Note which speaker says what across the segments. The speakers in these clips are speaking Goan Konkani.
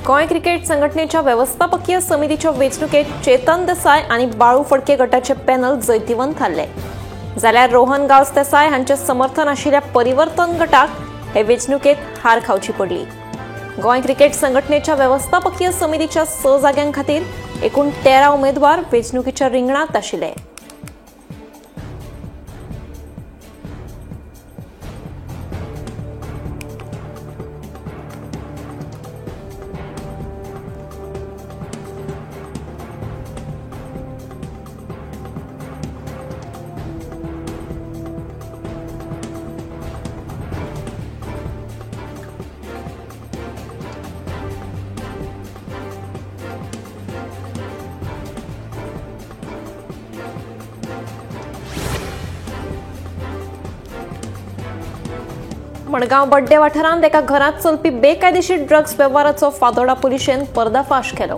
Speaker 1: गोंय क्रिकेट संघटनेच्या वेवस्थापकीय समितीच्या वेंचणुकेत चेतन देसाय आनी बाळू फडके गटाचे पॅनल जैतिवंत थारले, जाल्यार रोहन गांवस देसाय हांचे समर्थन आशिल्ल्या परिवर्तन गटाक हे वेंचणुकेत हार खावची पडली। गोंय क्रिकेट संघटनेच्या वेवस्थापकीय समितीच्या 6 जाग्यां खातीर एकूण 13 उमेदवार वेंचणुकेच्या रिंगणांत आशिल्ले। मडगांव बड्डे वाठारांत एका घरांत चलपी बेकायदेशीर ड्रग्स वेव्हाराचो फातोडा पुलिशेन पर्दाफाश केलो।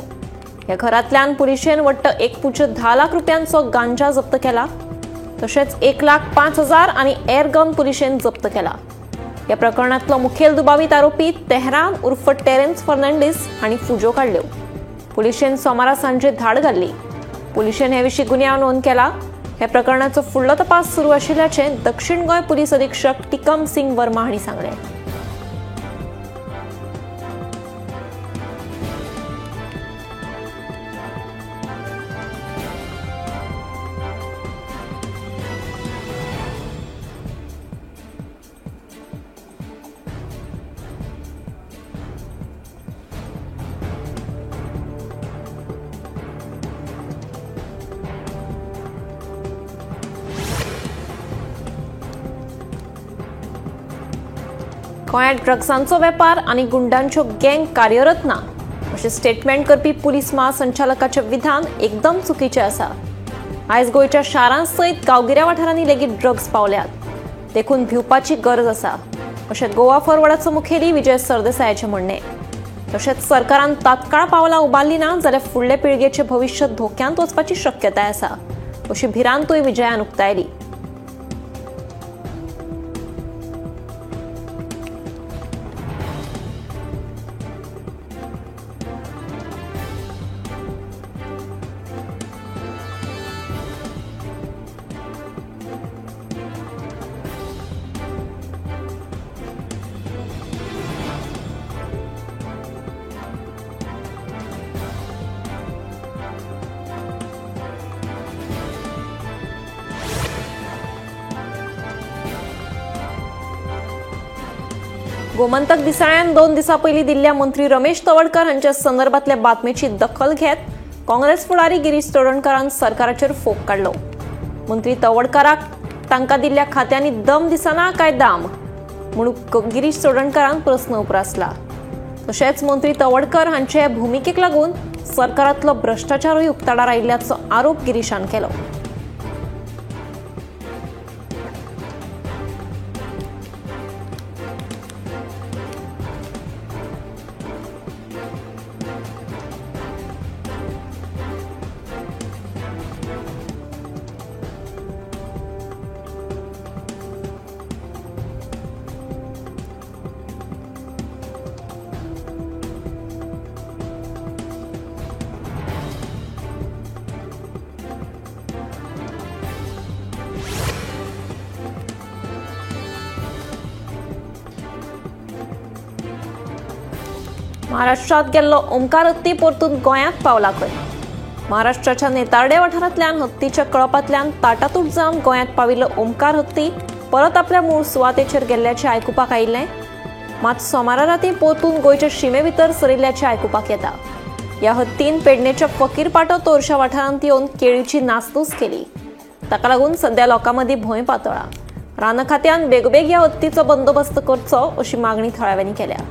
Speaker 1: ह्या घरांतल्यान पुलिशेन वट्ट 1.10 लाख रुपयांचो गांजा जप्त केला, तशेंच 1,05,000 आनी एअरगन पुलिशेन जप्त केला। ह्या प्रकरणांतलो मुखेल दुबावीत आरोपी तेहरान उर्फ टेरेन्स फर्नांडीस हांणी फुज्यो काडल्यो। पुलिशेन सोमारा सांजे धाड घाल्ली। पुलिशेन हे विशीं गुन्यांव नोंद केला। ह्या प्रकरणाचो फुडलो तपास सुरू आशिल्ल्याचें दक्षिण गोंय पुलीस अधीक्षक टिकम सिंग वर्मा हांणी सांगलें। गोंयांत ड्रग्सांचो वेपार आनी गुंडांच्यो गँग कार्यरत ना अशें स्टेटमेंट करपी पुलीस महासंचालकाचें विधान एकदम चुकीचें आसा। आयज गोंयच्या शारां सयत गांवगिऱ्या वाठारांनी लेगीत ड्रग्स पावल्यात, देखून भिवपाची गरज आसा अशें गोवा फॉरवर्डाचो मुखेली विजय सरदेसायाचें म्हणणें। तशेंच सरकारान तात्काळ पावलां उबारली ना जाल्यार फुडले पिळगेचें भविश्य धोक्यांत वचपाची शक्यताय आसा अशी भिरांतूय विजयान उक्तायली। गोमंतक दिसाळ्यान 2 दिसां पयलीं दिल्ल्या मंत्री रमेश तवडकर हांच्या संदर्भातल्या बातमेची दखल घेत काँग्रेस फुडारी गिरीश चोडणकारान सरकाराचेर फोग काडलो। मंत्री तवडकराक तांकां दिल्ल्या खात्यांनी दम दिसना काय दाम म्हूण गिरीश चोडणकारान प्रस्न उप्रासला। तशेंच मंत्री तवडकर हांचे भुमिकेक लागून सरकारांतलो भ्रश्टाचारूय उक्ताडार आयिल्ल्याचो आरोप गिरीशान केलो। महाराष्ट्रात गेल्लो ओमकार हत्ती परतून गोंयांत पावला खंय। महाराष्ट्राच्या नेतार्डे वाठारांतल्यान हत्तीच्या कळपांतल्यान ताटातूट जावन गोंयांत पाविल्लो ओमकार हत्ती परत आपल्या मूळ सुवातेचेर गेल्ल्याचें आयकुपाक आयिल्लें, मात सोमारा राती परतून गोंयचे शिमे भितर सरिल्ल्याचें आयकुपाक येता। ह्या हत्तीन पेडणेच्या फकीरपाटो तोरशा वाठारांत येवन केळीची नासधूस केली। ताका लागून सध्या लोकां मदीं भंय पातळ्ळा। रान खात्यान बेगोबेग ह्या हत्तीचो बंदोबस्त करचो अशी मागणी थळाव्यांनी केल्या।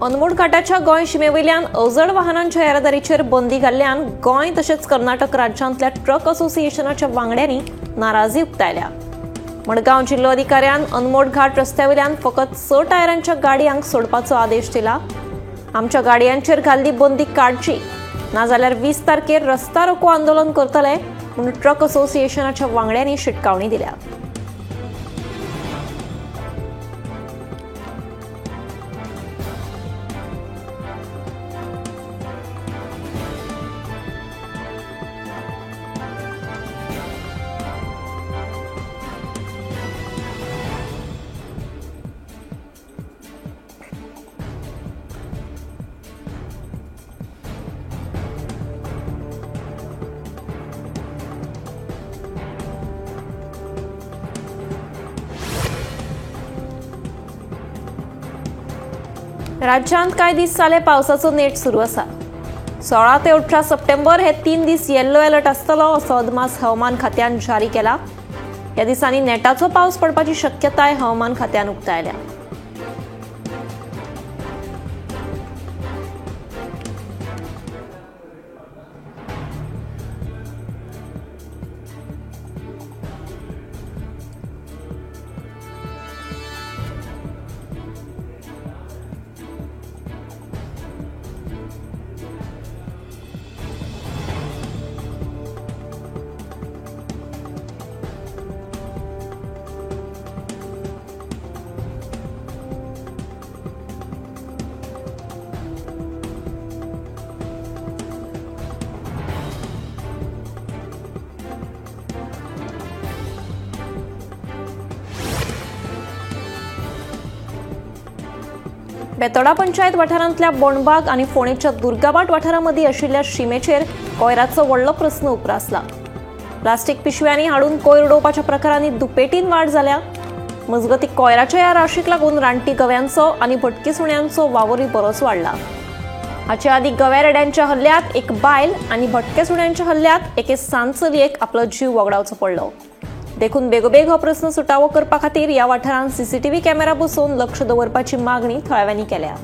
Speaker 1: अनमोड घाटाच्या गोंय शिमेवयल्यान अवजड वाहनांच्या येरादारीचेर बंदी घाल्ल्यान गोंय तशेंच कर्नाटक राज्यांतल्या ट्रक असोसिएशनाच्या वांगड्यांनी नाराजी उक्तायल्या. मडगांव जिल्लोधिकाऱ्यान अनमोड घाट रस्त्यावयल्यान फकत 6 टायरांच्या गाडयांक सोडपाचो आदेश दिला. आमच्या गाडयांचेर घाल्ली बंदी काडची नाजाल्यार 20 तारखेर रस्ता रोको आंदोलन करतले म्हूण ट्रक असोसिएशनाच्या वांगड्यांनी शिटकावणी दिल्या. राज्यांत कांय दीस जाले पावसाचो नेट सुरू आसा. 16 ते 18 सप्टेंबर हे 3 दीस येल्लो अलर्ट आसतलो असो अदमास हवामान खात्यान जारी केला. ह्या दिसांनी नेटाचो पावस पडपाची शक्यताय हवामान खात्यान उक्तायल्या. बेतोडा पंचायत वाठारांतल्या बोणबाग आनी फोंडेच्या दुर्गाबाट वाठारामदीं आशिल्ल्या शिमेचेर कोयराचो व्हडलो प्रस्न उप्रासला. प्लास्टीक पिशव्यांनी हाडून कोयर उडोवपाच्या प्रकारांनी दुपेटीन वाड जाल्या. मजगतीं कोयराच्या ह्या राशीक लागून रानटी गव्यांचो आनी भटकी सुण्यांचो वावरूय बरोच वाडला. हाचे आदीं गव्या रेड्यांच्या हल्ल्यांत एक बायल आनी भटके सुण्यांच्या हल्ल्यांत एके सान चलयेक आपलो जीव वगडावचो पडलो. देखून बेगोबेग हो प्रस्न सुटावो करपा खातीर ह्या वाठारांत सीसीटीव्ही कॅमेरा बसोवन लक्ष दवरपाची मागणी थळाव्यांनी केल्या.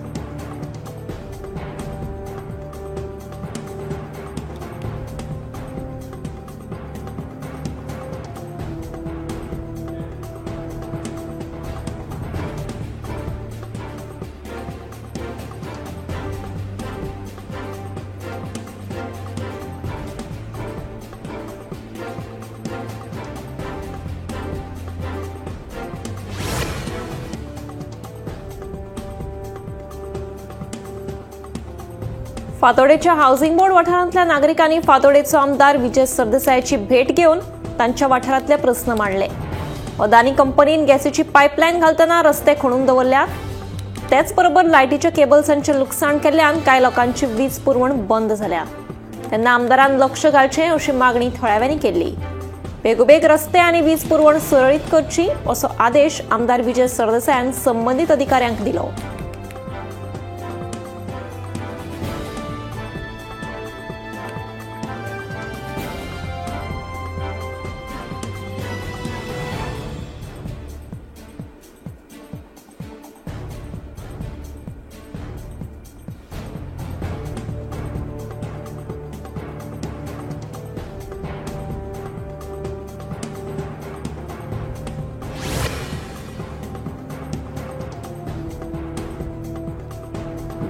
Speaker 1: फातोडेच्या हाऊसिंग बोर्ड वाठारांतल्या नागरिकांनी फातोडेचो आमदार विजय सरदेसायाची भेट घेवन तांच्या वाठारांतले प्रस्न मांडले. अदानी कंपनीन गॅसीची पायपलायन घालतना रस्ते खणून दवरल्या. तेच बरोबर लायटीच्या केबल्सांचें लुकसाण केल्ल्यान कांय लोकांची वीज पुरवण बंद जाल्या. तेन्ना आमदारान लक्ष घालचें अशी मागणी थळाव्यांनी केल्ली. बेगोबेग रस्ते आनी वीज पुरवण सुरळीत करची असो आदेश आमदार विजय सरदेसायान संबंदीत अधिकाऱ्यांक दिलो.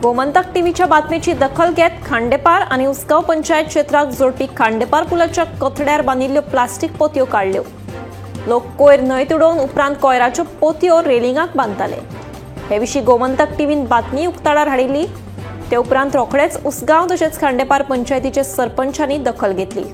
Speaker 1: गोमंतक टीव्हीच्या बातमीची दखल घेत खांडेपार आनी उसगांव पंचायत क्षेत्राक जोडपी खांडेपार पुलाच्या कथड्यार बांदिल्ल्यो प्लास्टीक पोतयो काडल्यो. लोक कोयर न्हंयत उडोवन उपरांत कोयराच्यो पोतयो रेलिंगाक बांदताले. हे विशीं गोमंतक टीव्हीन बातमी उक्ताडार हाडिल्ली. ते उपरांत रोखडेच उसगांव तशेंच खांडेपार पंचायतीचे सरपंचांनी दखल घेतली.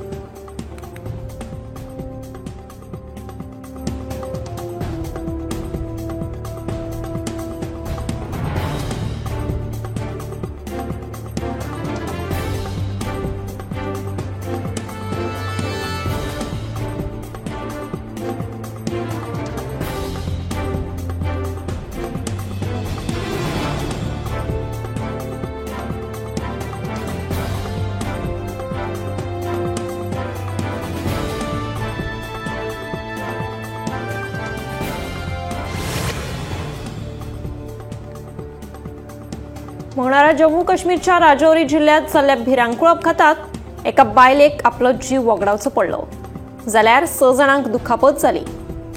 Speaker 1: मंगळारा जम्मू काश्मीरच्या राजौरी जिल्ह्यात जाल्ल्या भिरांकूळ अपघातात एका बायलेक आपलो जीव वगडावचो पडलो, जाल्यार 6 जाणांक दुखापत जाली।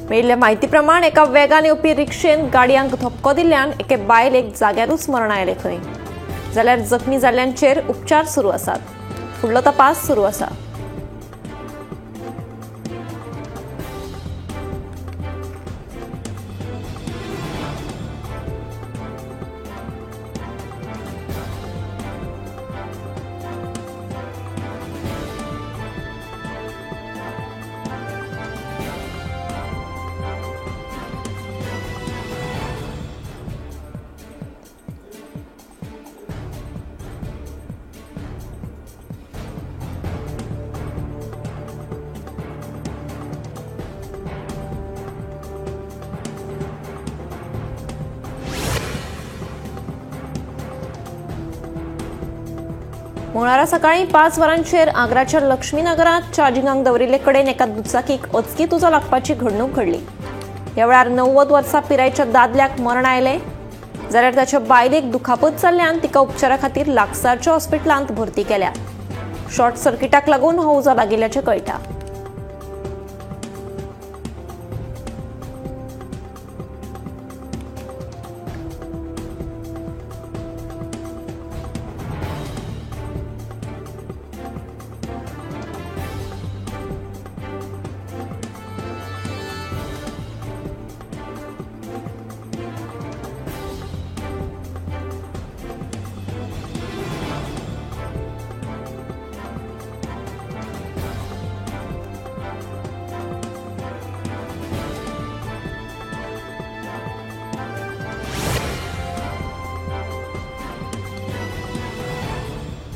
Speaker 1: मेळिल्ले म्हायती प्रमाण एका वेगान येवपी रिक्षेन गाडयांक धपको दिल्ल्यान एके बायलेक जाग्यारूच मरण आयलें खंय, जाल्यार जखमी जाल्ल्यांचेर उपचार सुरू आसात। फुडलो तपास सुरू आसा। मंगळारा सकाळी 5 वरांचेर आग्राच्या लक्ष्मीनगरात चार्जिंगांक दवरिल्ले कडेन एका दुचाकीक अचकीत उजो लागपाची घडणूक घडली। ह्या वेळार 90 वर्सां पिरायेच्या दादल्याक मरण आयलें, जाल्यार ताच्या बायलेक दुखापत जाल्ल्यान तिका उपचारा खातीर लागसारच्या हॉस्पिटलांत भरती केल्या। शॉर्ट सर्किटाक लागून हो उजो लागिल्ल्याचें कळटा।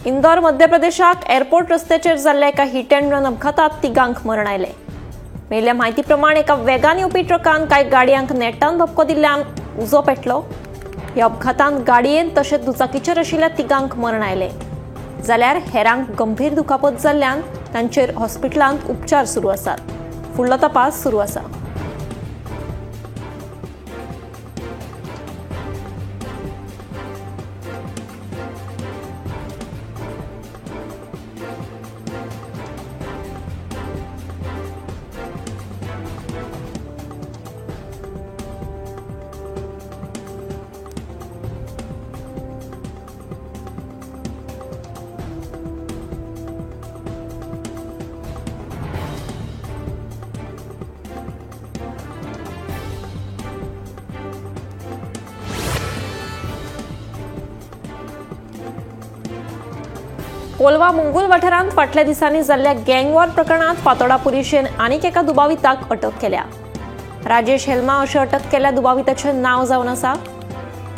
Speaker 1: इंदौर मध्य प्रदेशाक एअरपोर्ट रस्त्याचेर जाल्ल्या एका हिट अँड रन अपघातात तिगांक मरण आयलें। मेळिल्ल्या म्हायती प्रमाण एका वेगान येवपी ट्रकान कांय गाडयांक नेटान धपको दिल्ल्यान उजो पेटलो। ह्या अपघातांत गाडयेन तशेंच दुचाकीचेर आशिल्ल्या तिगांक मरण आयलें, जाल्यार हेरांक गंभीर दुखापत जाल्ल्यान तांचेर हॉस्पिटलांत उपचार सुरू आसात। फुडलो तपास सुरू आसा। कोलवा मुंगूल वाठारांत फाटल्या दिसांनी जाल्ल्या गँगवॉर प्रकरणांत फातोडा पुलिशेन आनीक एका दुबाविताक अटक केल्या। राजेश हेल्मा अशें अटक केल्ल्या दुबाविताचें नांव जावन आसा।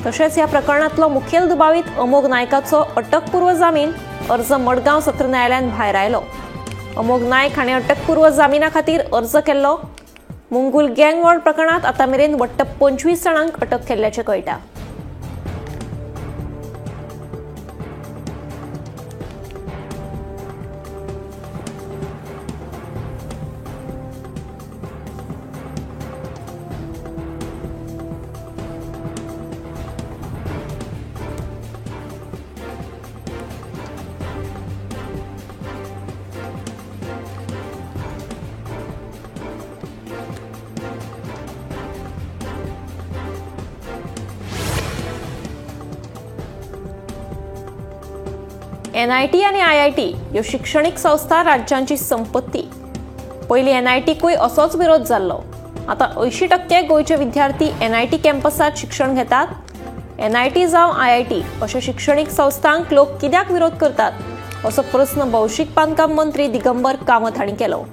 Speaker 1: तशेंच ह्या प्रकरणांतलो मुखेल दुबावीत अमोघ नायकाचो अटकपूर्व जामीन अर्ज मडगांव सत्र न्यायालयान भायर आयलो। अमोघ नायक हाणें अटकपूर्व जामिना खातीर अर्ज केल्लो। मुंगूल गँगवॉर प्रकरणांत आतां मेरेन वट्ट 25 जाणांक अटक केल्ल्याचें कळटा। एनआयटी आनी आयआयटी ह्यो शिक्षणीक संस्था राज्यांची संपत्ती। पयलीं एनआयटीकूय असोच विरोध जाल्लो। आतां 80% गोंयचे विद्यार्थी एनआयटी कॅम्पसात शिक्षण घेतात। एनआयटी जावं आयआयटी अशा शिक्षणीक संस्थांक लोक कित्याक विरोध करतात असो प्रस्न भौशीक बांदकाम मंत्री दिगंबर कामत हांणी केलो।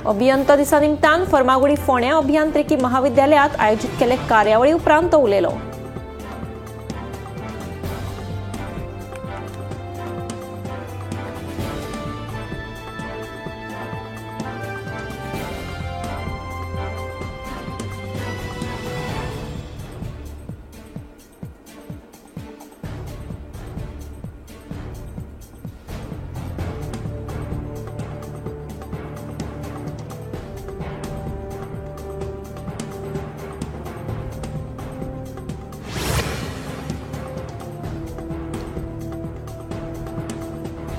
Speaker 1: अभियंता दिसा निमतान फर्मागुडी फोंड्या अभियांत्रिकी महाविद्यालयात आयोजीत केल्ले कार्यावळी उपरांत तो उलयलो।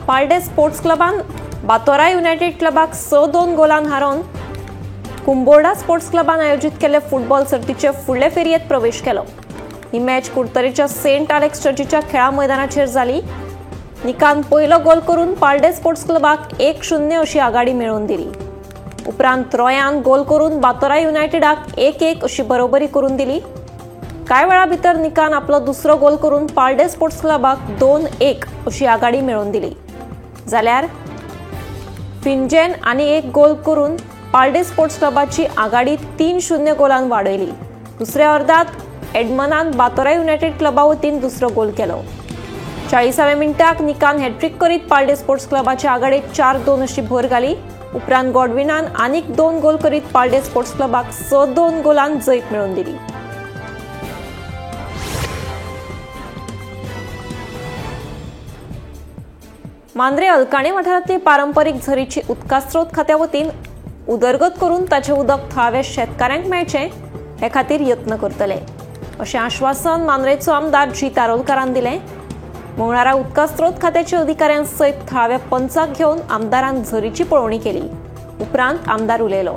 Speaker 1: पार्डे स्पोर्ट्स क्लबान बातोरा युनायटेड क्लबाक 6-2 गोलान हारोवन कुंबोर्डा स्पोर्ट्स क्लबान आयोजीत केल्ले फुटबॉल सर्तीचे फुडले फेरयेंत प्रवेश केलो. ही मॅच कुडतरेच्या सेंट आलेक्स चर्चीच्या खेळा मैदानाचेर जाली. निकान पयलो गोल करून पार्डे स्पोर्ट्स क्लबाक 1-0 अशी आघाडी मेळोवन दिली. उपरांत रॉयान गोल करून बातोरा युनायटेडाक 1-1 अशी बरोबरी करून दिली. कांय वेळा भितर निकान आपलो दुसरो गोल करून पार्डे स्पोर्ट्स क्लबाक 2-1 अशी आघाडी मेळोवन दिली. जाल्यार फिंजेन आनी 1 गोल करून पार्डे स्पोर्ट्स क्लबाची आघाडी 3-0 गोलान वाडयली. दुसऱ्या अर्दात एडमनान बातोरा युनायटेड क्लबा वतीन दुसरो गोल केलो. 40व्या मिनटाक निकान हॅट्रीक करीत पार्डे स्पोर्ट्स क्लबाच्या आघाडीत 4-2 अशी भर घाली. उपरांत गॉडविनान आनीक 2 गोल करीत पार्डे स्पोर्ट्स क्लबाक 6-2 गोलान जैत मेळोवन दिली. मांद्रे अलकाणे वाठारांतली पारंपरीक झरीची उदका स्रोत खात्या वतीन उदरगत करून ताचें उदक थळाव्या शेतकाऱ्यांक मेळचें हे खातीर यत्न करतले अशें आश्वासन मांद्रेचो आमदार जी तारोलकारान दिलें. मंगळारा उदका स्रोत खात्याच्या अधिकाऱ्यां सयत थळाव्या पंचाक घेवन आमदारान झरीची पळोवणी केली. उपरांत आमदार उलयलो.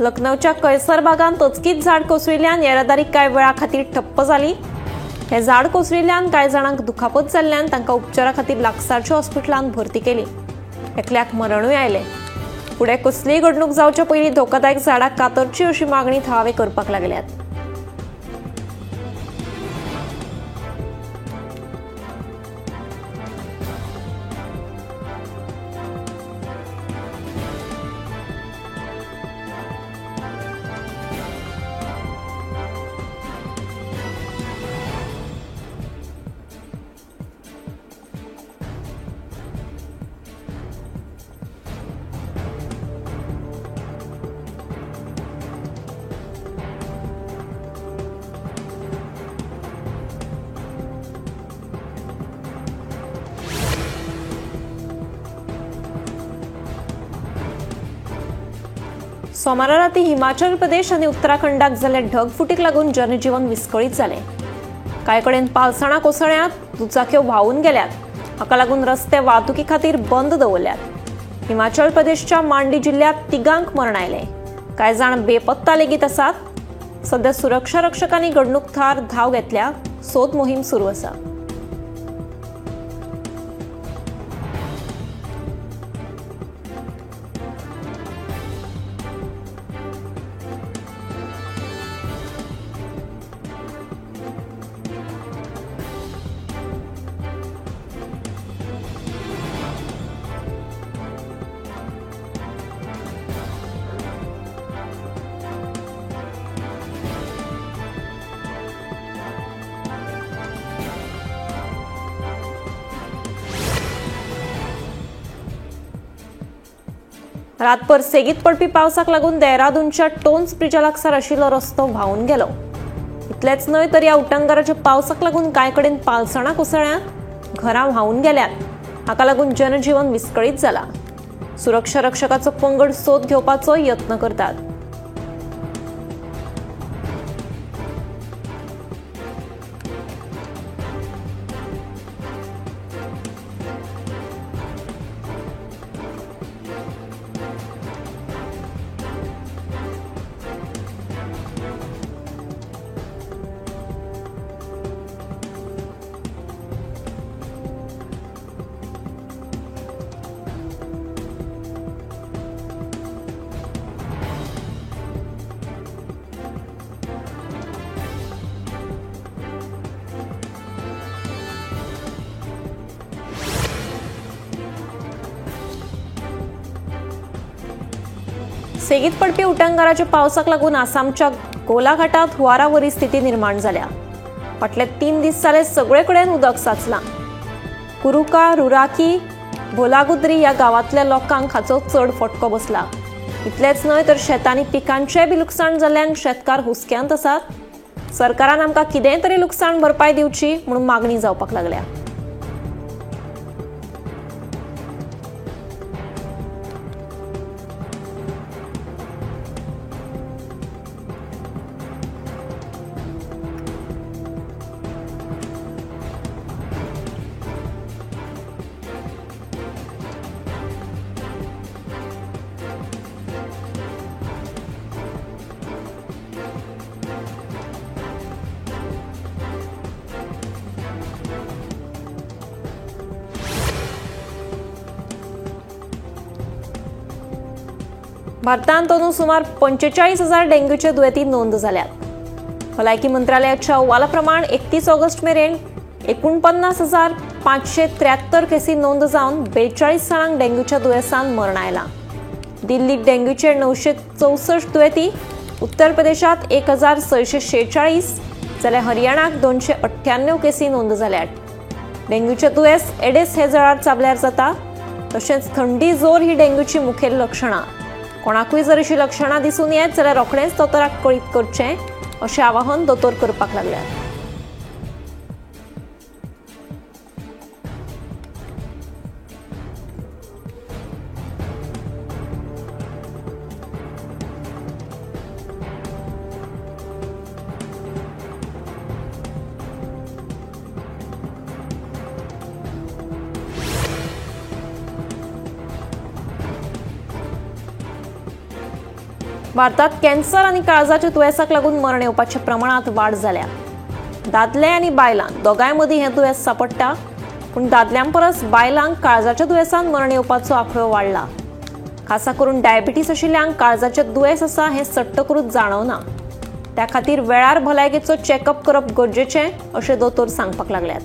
Speaker 1: लखनौच्या कैसर बागांत अचकीत झाड कोसळिल्ल्यान येरादारी कांय वेळा खातीर ठप्प जाली. हें झाड कोसळिल्ल्यान कांय जाणांक दुखापत जाल्ल्यान तांकां उपचारा खातीर लागसारच्या हॉस्पिटलांत भरती केली. एकल्याक मरणूय आयलें. फुडें कसलीय घडणूक जावच्या पयलीं धोकादायक झाडां कातरची अशी मागणी थळावे करपाक लागल्यात. सोमारा राती हिमाचल प्रदेश आनी उत्तराखंडाक जाल्ल्या ढगफुटीक लागून जनजीवन विस्कळीत जालें. कांय कडेन पालसणां कोसळ्यांत, दुचाक्यो व्हांवून गेल्यात. हाका लागून रस्ते वाहतुकी खातीर बंद दवरल्यात. हिमाचल प्रदेशच्या मांडी जिल्ल्यांत तिगांक मरण आयलें. कांय जाण बेपत्ता लेगीत आसात. सध्या सुरक्षा रक्षकांनी घडणूक थळार धांव घेतल्या. सोद मोहीम सुरू आसा. रातभर सेगीत पडपी पावसाक लागून देहरादूनच्या टोन्स ब्रिजा लागसार आशिल्लो रस्तो व्हांवून गेलो. इतलेंच न्हय तर ह्या उटंगाराच्या पावसाक लागून कांय कडेन पालसणां कोसळ्यांत, घरां व्हांवून गेल्यात. हाका लागून जनजीवन विस्कळीत जाला. सुरक्षा रक्षकाचो पंगड सोद घेवपाचो यत्न करतात. सेगीत पडपी उटंगाराच्या पावसाक लागून आसामच्या गोलाघाटात हुंवारावरी स्थिती निर्माण जाल्या. फाटले 3 दीस जाले सगळे कडेन उदक साचलां. कुरुका, रुराकी, भोलागुद्री ह्या गांवांतल्या लोकांक हाचो चड फटको बसला. इतलेंच न्हय तर शेतांनी पिकांचें बी लुकसाण जाल्ल्यान शेतकार हुस्क्यांत आसात. सरकारान आमकां कितेंय तरी लुकसाण भरपाय दिवची म्हणून मागणी जावपाक लागल्या. भारतांत अंदू सुमार 45,000 डेंग्यूचे दुयेंती नोंद जाल्यात. भलायकी मंत्रालयाच्या अहवाला प्रमाण 31 ऑगस्ट मेरेन 49,573 केसी नोंद जावन 42 जाणांक डेंग्यूच्या दुयेंसान मरण आयलां. दिल्लीत डेंग्यूचे 964 दुयेंती, उत्तर प्रदेशात 1,646 जाल्यार हरियाणाक 298 केसी नोंद जाल्यात. डेंग्यूचे दुयेंस एडिस हे जळार चाबल्यार जाता. तशेंच थंडी, जोर ही डेंग्यूची मुखेल लक्षणां. कोणाकूय जर अशी लक्षणां दिसून येत जाल्यार रोखडेंच दोतोराक कळीत करचें अशें आवाहन दोतोर करपाक लागल्यात. भारतात कॅन्सर आनी काळजाच्या दुयेंसाक लागून मरण येवपाच्या प्रमाणांत वाड जाल्या. दादले आनी बायलां दोगांय मदीं हें दुयेंस सांपडटा, पूण दादल्यां परस बायलांक काळजाच्या दुयेंसान मरण येवपाचो आंकडो वाडला. खासा करून डायबिटीस आशिल्ल्यांक काळजाचें दुयेंस आसा हें सट्ट करून जाणवना. त्या खातीर वेळार भलायकेचो चॅकअप करप गरजेचें अशें दोतोर सांगपाक लागल्यात.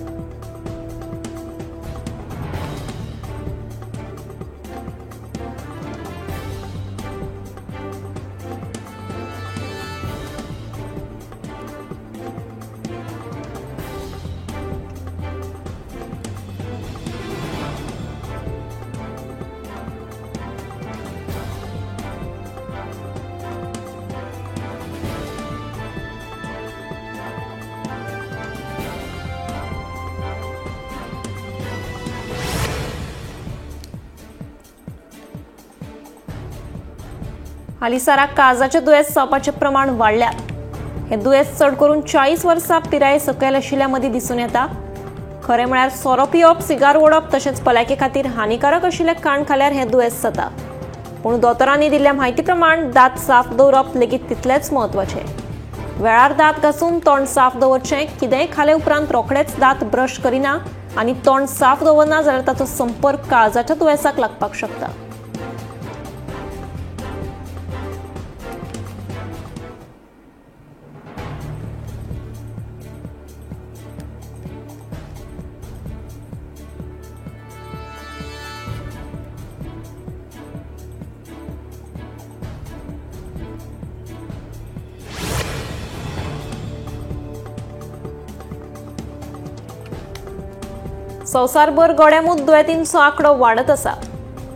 Speaker 1: हालींसराक काळजाचें दुयेंस जावपाचें प्रमाण वाडल्यात. हें दुयेंस चड करून 40 वर्सां पिराये सकयल आशिल्ल्या मदीं दिसून येता. खरें म्हळ्यार सोरो पिवप, सिगार ओडप तशेंच भलायके खातीर हानिकारक आशिल्लें खाण खाल्यार हें दुयेंस जाता. पूण दोतोरांनी दिल्ल्या म्हायती प्रमाण दांत साफ दवरप लेगीत तितलेंच म्हत्वाचें. वेळार दांत घासून तोंड साफ दवरचें. कितेंय खाले उपरांत रोखडेच दांत ब्रश करिना आनी तोंड साफ दवरना जाल्यार ताचो संपर्क काळजाच्या दुयेंसाक लागपाक शकता. संवसारभर गोडेंमूत दुयेंतींचो आंकडो वाडत आसा,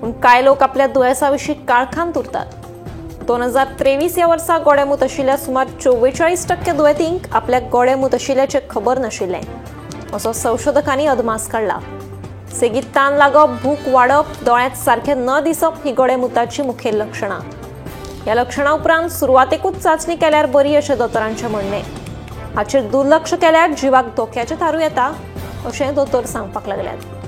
Speaker 1: पूण कांय लोक आपल्या दुयेंसा विशीं काळखांत उरतात. 2023 ह्या वर्सा गोडेंमूत आशिल्ल्या सुमार 44% दुयेंतींक आपल्याक गोडेंमूत आशिल्ल्याचें खबर नाशिल्लें असो संशोधकांनी अदमास काडला. सेगीत तान लागप, भूक वाडप, दोळ्यांत सारकें न दिसप ही गोडेंमुताची मुखेल लक्षणां. ह्या लक्षणां उपरांत सुरवातेकूच चांचणी केल्यार बरी अशें दोतोरांचें म्हणणें. हाचेर दुर्लक्ष केल्यार जिवाक धोक्याचें थारूं येता अशें दोतोर सांगपाक लागल्यात.